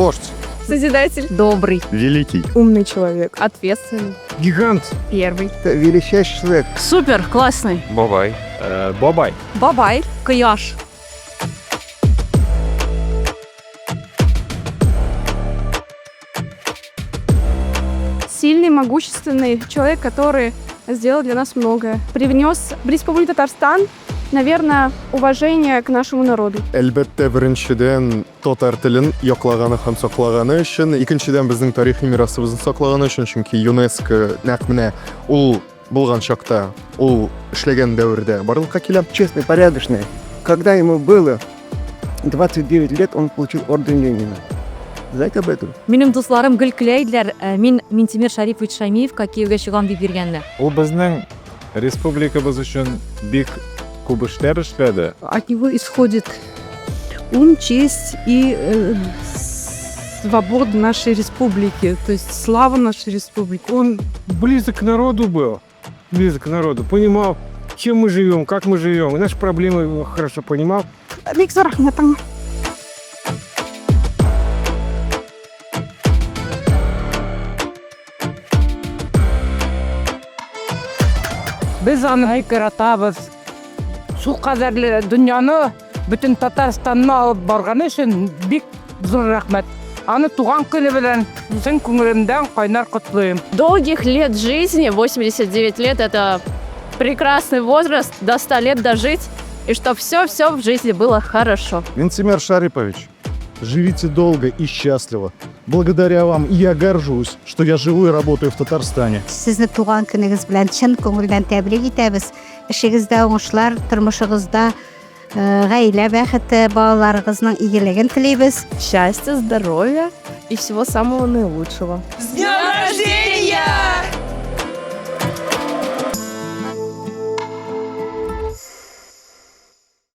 Вождь. Созидатель. Добрый. Великий. Умный человек. Ответственный. Гигант. Первый. Это величайший человек. Супер, классный. Бабай. Бабай. Бабай. Кояш. Сильный, могущественный человек, который сделал для нас многое. Привнес в Республику Татарстан, наверное, уважение к нашему народу. Әлбәттә, беренчедән, татар телен яклаганы һәм саклаганы өчен, икенчедән, безнең тарихи мирасыбызны саклаганы өчен, чөнки ЮНЕСКО нәкъ менә ул булган чакта, ул эшләгән дәвердә барлыкка килә. Честный, порядочный. Когда ему было 29 лет, он получил орден Ленина. Знаете об этом? Минем дусларым гел көлә иделәр, мин Минтимер Шарипович Шаймиевка кияүгә чыгам дип йөргәнне. Ул безнең республикабыз өчен бик күп эшләр эшләде. От него исходит ум, честь и свобода нашей республики, то есть слава нашей республики. Он близок к народу был, близок к народу, понимал, чем мы живем, как мы живем, и наши проблемы хорошо понимал. Бик зур рәхмәт аңа. Без аны бик яратабыз. Шул кадәрле дөньяны, бөтен Татарстанны алып барганы өчен бик зур рәхмәт. Аны туган көне белән чын күңелемдән кайнар котлыйм. Долгих лет жизни, 89 лет, это прекрасный возраст, до 100 лет дожить, и чтоб все-все в жизни было хорошо. Минтимер Шарипович, живите долго и счастливо. Благодаря вам я горжусь, что я живу и работаю в Татарстане. Сезне туган көнегез белән чын күңелдән тәбрик итәбез. Эшегездә уңышлар, тормышыгызда гаилә бәхете, балаларыгызның игелеген телибез. Счастья, здоровья и всего самого наилучшего. С днем рождения!